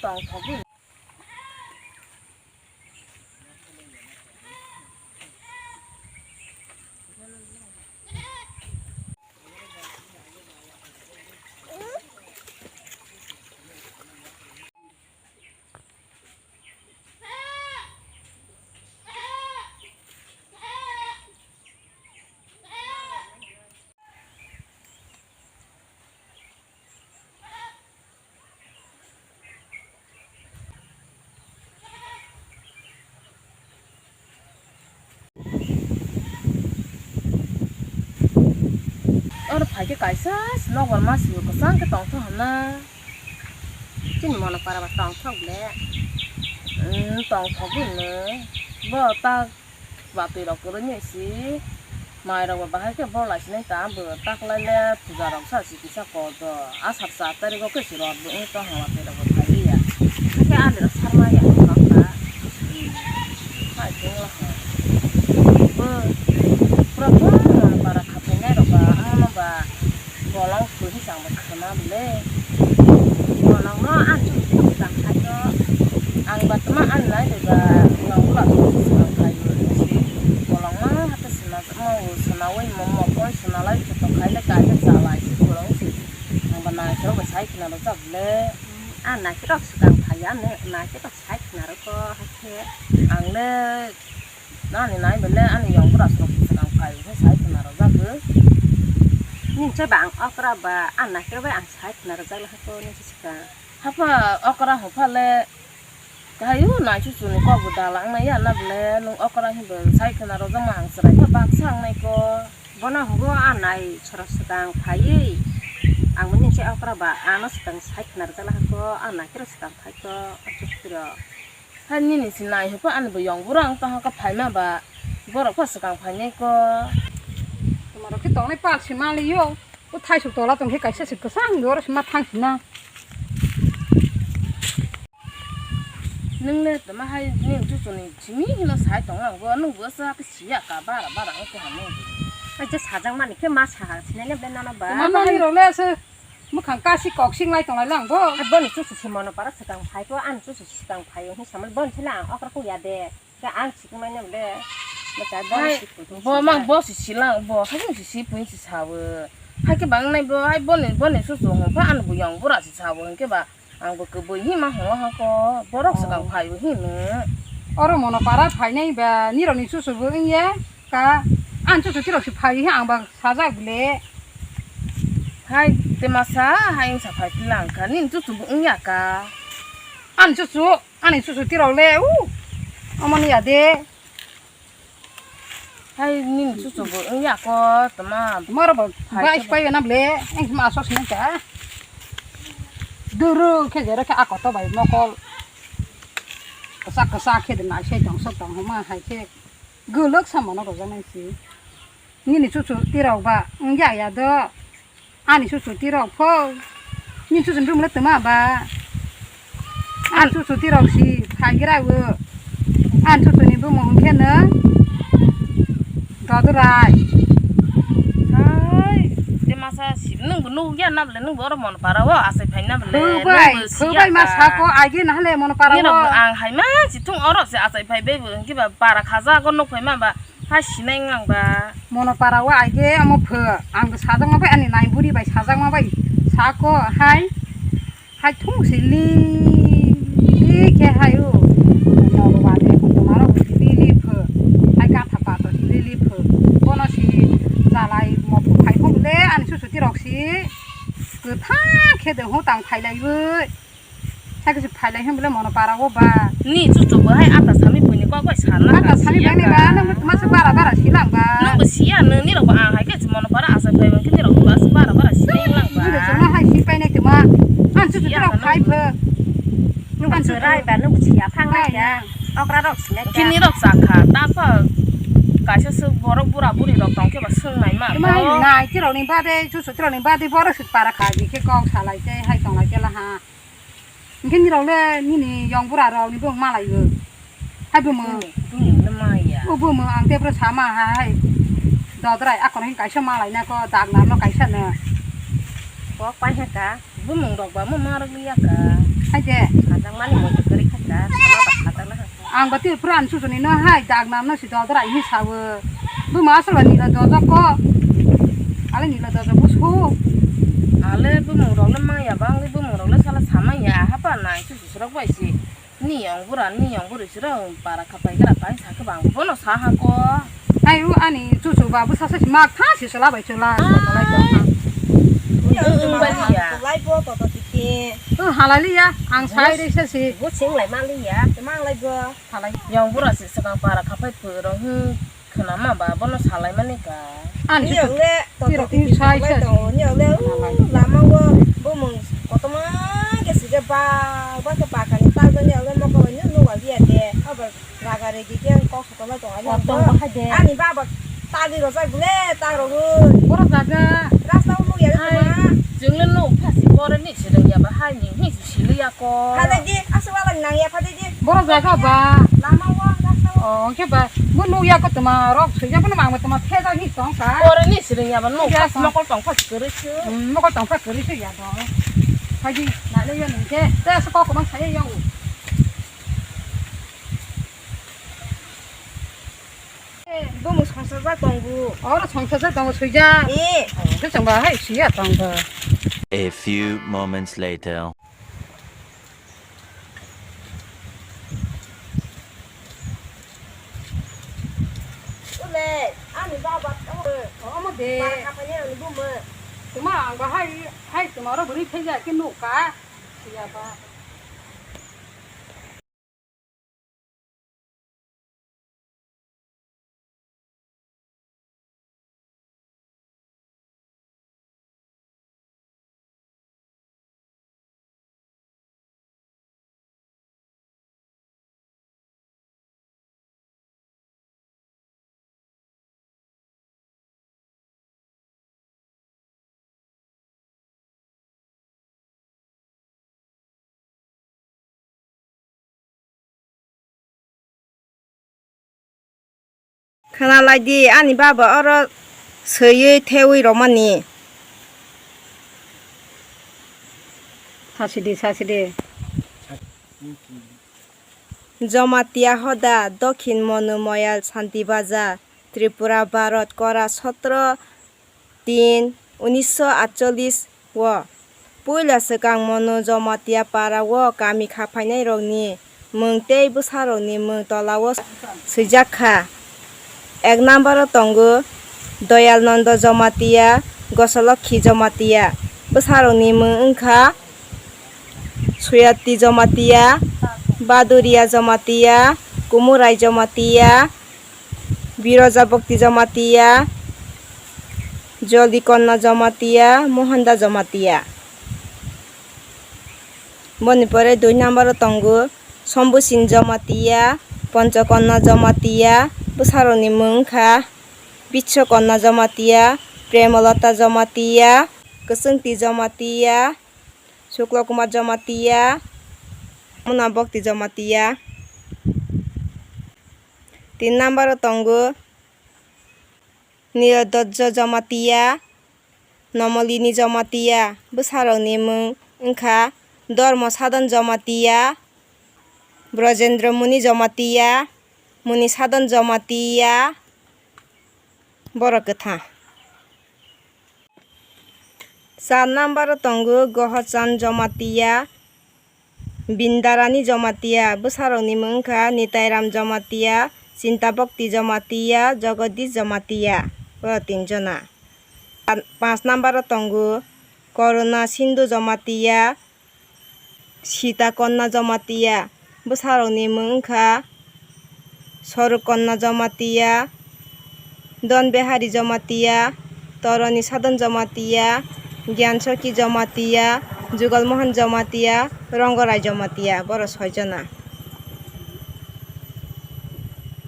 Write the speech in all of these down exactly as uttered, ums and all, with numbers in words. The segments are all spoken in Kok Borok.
Tongthogwi. Oro phaikhe kaisa nokbar masibo kwchang khe tongthok hwnna. Chini Monopara ba tongthok le. Umm, tongthok hwnwi. Bo ta Watwi rok kwrwngni si mai rok bo bahai khe bol lai sinai ta bo taklai le puja rok sa si kisa kodo asar char tarik o khe si rot bo wng tong ha watwi rok bo phai ya khe ani rok sarma ya kok ta hai tong la ha bo pura pura para kha phainai rok ba ano ba. Bolong thwi hwnkhe ang bo khna bwle. Bolongno ang chukchuk tang khaio. Ang ba tma ang nai bai ba bolong bwla thwi hwnkhe swkang khaio. Bolongno hato swna jakma o swnaui momo koi swna lai khe tong khaile kaisa cha lai se bolong se. Ang ba naikhorok bai sai khna rwjak bwle. Ang naikhorok swkang khaio, ang naikhorok sai khna rwkho hakhe. Ang le Nani nai bele ani yong bwrasrok bwswk ang phai hwnwi sai khna rwjak bo. Nini se ba ang okra ba, ang naikhorok bai ang sai khna rwjak le hako nini se swkang. Hapha okra hwnkha le, kaio naisu chwngni kok bo dala wngna ya na bele, nwng okra hinwi bo sai khna rwjakma ang chwrai kha baksa wngnai ko. Bono hwngo ang nai sora swkang phaiwi, ang bo nini se okra ba, ano swkang sai khna rwjak le hako, ang naikhorok swkang phai ko, o chukchurok. Hai nini si nai hwnkhe ani bo yong bwrang tong kha phaima ba borok pha swkang phainai ko. Tomarok khe tongnai pal si maliyo. O thaisok tola tong khe kaisa se kwchang duoro se ma thang sina. Nwng le tama hai nini chuchuni simi hino sai tong ang bo nwng bo sa khe siya ka bara bara wng tong ha nwng. Ai je sajak mani khe ma sa ha sinai le ble nana ba. Tama mani rok le se. Mwkhang kasi koksing lai tonglai lang bo. Boni chuchu si Monopara swkang phai ko, ani chuchu si swkang phai o, hinwi samani boni sila ang okra kuk ya de. Khe ang sikmai nang de. Bachai boni hai, sikmai bo mang bo si silang bo, hai si si pui si sawo. Hai khe bang nai bo, hai boni, boni chuchu hwn pha ani bo yong bura si sawo, hwn khe ba ang bo kwbui hima hwn ha ko, borok swkang phai o hino. Oro Monopara phainai ba, nirok ni chuchu bo wng ya. Ka, ani chuchu tirok se phai he ang ba sajak bile. Hai, te masa, hai wngsa phai pila ang kha, nini chuchu bo wng ya ka. Ani chuchu, ani chuchu tirok le, u, omo ni ya de. Hai, nini chuchu bo wng ya ko, tama. Moro bo, phai bai phai. Phai na bile, eng ma sos na ka. Duru khe jero khe akoto bai mokol. Kasa kasa khe de nai se tong sok tong homa hai khe. Gwlwk samano rwjaknai si. Nini chuchu tirok ba wngya ya do. Ani chuchu tirok pho. Nini chuchu ni bumung le twma ba. Ani chuchu tirok si phaigra o. Ani chuchu ni bumung hwnkhe no Dodorai. Hai, te masa si nwng bo nukya na bole, nwng bo oro Monopara o achai phai na bole. Khwbai, nwng bo siya khwbai ma ka. Sako agi na hale Monopara o. Nirok bo ang hai ma si thung oro se achai phai bai bo, hwnkhe ba bara khaja ko nuk phai ma ba. Hai sinai wng ang ba. Monopara o aige omo pho, ang bo sajak ma bai ani nai buri bai sajak ma bai sako hai, hai thung si li li khe hai o. Nogo ba de kotorma rok si li li pho, hai gatha pato si li li pho. Bono si jalai mophu phai thung le ani susuti rok si kwthang khe de hutang phai lai bai. Hai khe se phai lai hwn bole Monopara o ba. Ni chuchu bo hai ata sami buini kok bai sana. Ata sami bani ba, nang ma se bara bara silang ba. Nang bo siya, nang ni rok bo ang hai khe se Monopara asa phai bang khe ni rok bo asa bara bara silang ba. Ni rok ma hai si pai nai tuma. An chuchu tirok phai pho. Nang bo rai ba, nang bo siya phang nai ya. Okra rok sinai. Kini rok chakha, ta pha kaisa se borok bura buri rok tong khe ba sung nai ma. Nai tirok ni bade, chuchu tirok ni bade borok se para kha, bi khe kok salai tei hai tong lai khe la ha. Hingke nirok le nini yong bura rok ni bung malai o. Hai bumung. Bumung no maya. O bumung ang tebro sama hai. Dodrai akon hin kaisa malai na ko dagnar no kaisa no. Bo pai ha ka. Bumung rok ba mo ma rok liya ka. Hai de. Sajak mani mo to kari kha ka. Sama ba sajak na ha. Ang ba ti pura an susu ni no hai dag nam no si dodra ini sawo. Bu ma sala ni la dodra ko. Ale ni la dodra bu su. Ale bumung rok le ma ya bang le bumung rok le sala sama ya ha pa nai susu rok bai si. Niyong bura, niyong buri siro para khapai gra pai sakhe bang bono saha ko. Ai u ani chuchu babu sasa si mak tha si sala bai chula. Ai. Niyong bari ya. Lai bo to to tiki. U halali ya, ang sai re sa si. Bo sing lai mali ya, te mang lai bo. Halai. Yong bura si sakang para khapai puro hi. Khwnama ba bono salaimani ka. Ani niyok le toto tiki sai sai tongo, niyok le lama o bumung kotorma khe sijak bak bak khe pakani tagwi niyok le mokol nw nukha liya de. Abo raga regi khe kok sokolai tongo. Ani baba tagwi rojak bwle tag rogwi. Borok jaga. Rasta o nukya de tongma. Chwng le nuk phasi bore ni swrwng ya ba hai ni hi. Siliya ko. Phadai di, aswk walai nang ya, phadai di. Borok jaga ba. Lama o, rasta o. Oh, hwnkhe ba, bo nukya ko tuma rok swijak phano mang tuma thejak hi tong ka. Pore ni swrwng ya ba nuk ya phas ko. Mokol tong phas kwrwi se. Hmm, mokol tong phas kwrwi se ya do. Phai di, na le ya nung khe. Te aswk kok kwbang sai ya o. Eh, bo mo songsa jak tong bu. Oro songsa jak tong swijak. Eh. Oh, khe chwng ba hai siya tong ba. A few moments later. Ule, ani baba, omo de. Ba khapani ani buma. Tuma ang ba hai, hai tuma ro buri thai ja ke no ka. Siya ba. Khwnalai di, ani baba oro swiwi thewi romani. Sasidi, sasidi. Jamatia Hoda, Dokhin Monu Moyal Santi Bazar, Tripura, Bharat, Kora sotro tin unisho atchollish o puila swkang Monu Jamatia para o kami khaphainairokni mwng tei bwsarokni mwng tola o swijak kha. Ek number o tongo Doyal Nondo Jamatia, Gosolokhi Jamatia. Bwsarokni mwng wngkha Suyati Jamatia, Baduria Jamatia, Kumurai Jamatia, Biroja Bhakti Jamatia, Joli Konna Jamatia, Mohanda Jamatia. Boni pore dui number o tongo Sombusin Jamatia, Poncho Konna Jamatia, bwsarokni mwng wngkha Bicho Konna Jamatia, Premolata Jamatia, Kwchwngti Jamatia, Shukla Kumar Jamatia, Mona Bhakti Jamatia. Tin number o tongo Nilodojjo Jamatia, Nomolini Jamatia, bwsarokni mwng wngkha Dharma Sadhan Jamatia, Brajendra Muni Jamatia, Muni Sadhan Jamatia, borok kwthang. Char number o tongo Gohochan Jamatia, Bindarani Jamatia, bwsarokni mwng wngkha Nitairam Jamatia, Chintabhakti Jamatia, Jagadish Jamatia, borok tin jona. Panch number o tongo Koruna Sindhu Jamatia, Sita Konna Jamatia, bwsarokni mwng wngkha Swaruk Konna Jamatia, Don Behari Jamatia, Toroni Sadhan Jamatia, Gyan Soki Jamatia, Jugal Mohan Jamatia, Rongorai Jamatia, borok soi jona.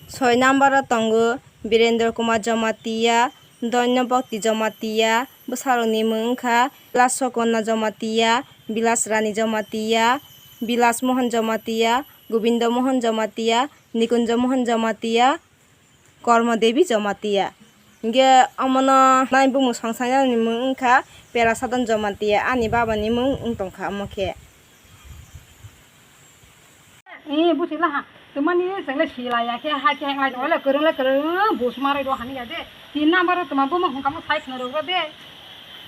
Soi number o tongo Birendra Kumar Jamatia, Doino Bhakti Jamatia, bwsarokni mwng wngkha Bilas Sokonna Jamatia, Bilas Rani Jamatia, Bilas Mohan Jamatia, Gobindo Mohan Jamatia, Nikunjo Mohan Jamatia, Kormo Devi Jamatia. Hinkhe omono nai bumung songsanani mung wngkha Perasadon Jamatia, ani babani mung wng tongkha omo khe. Eh, busi la ha. Tumani chwng le silai ya khe, ha khe, hai tongo le, kwrwng le kwrwng, bus maroi do hani ya de. Tin number o tuma bumung hung kamo sai khna rwgro de.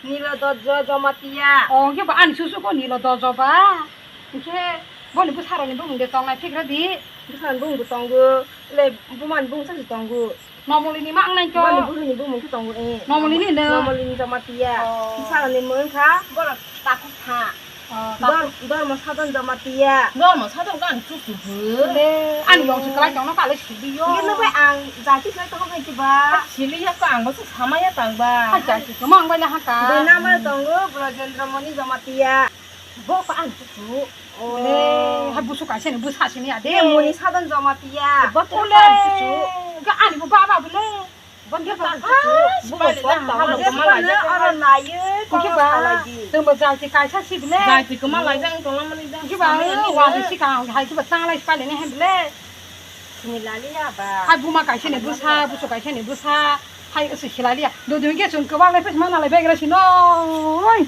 Nilo Dojro Jamatia. Oh, hinkhe ba ani susu ko Nilo Dojro ba. Hinkhe boni bwsarokni bumung de tongnai phigra di. Bwsarokni bumung bo tongo, le bumani bumung sasu tongo. Nomolini ma wngnai to. Boni burini bumung khe tongo, eh. Nomolini no? Nomolini Jamatia. Oh. Bwsarokni mung wngkha borok takhuk tha. Oh, Dor-, takhuk. Dormo Sadon Jamatia. Dormo Sadon khe ang chuchu hwn. Le, ani yong se kwlai tongno kale siliyo. Nini bai ang jati kwlai tongo hai ba. Siliya ko ang bo se samaya tang ba. Hai jati ko mang bai le ha ka. Dui number tongo Brojendra Moni Jamatia. Bo ko ang chuchu. Oh. Le, ha busu kaisa ni busa sini ade. Ye Moni Sadon Jamatia. Bo to ang chuchu. Ga ani bo baba bo le. Bwswk ba, aro naiwi tongma salai di. Chwngbo jati kaisa si bile. Jati kwma laijak wng tonglamani jang. Kiba wani sikang hai kiba tanglai pale ne hem bile. Sini laliya ba. Hai buma kaisa ni bwsa, busu kaisa ni bwsa. Hai usu silaliya. Dudun ke chwng kwbang lai pes mana lai begra sino. Oi.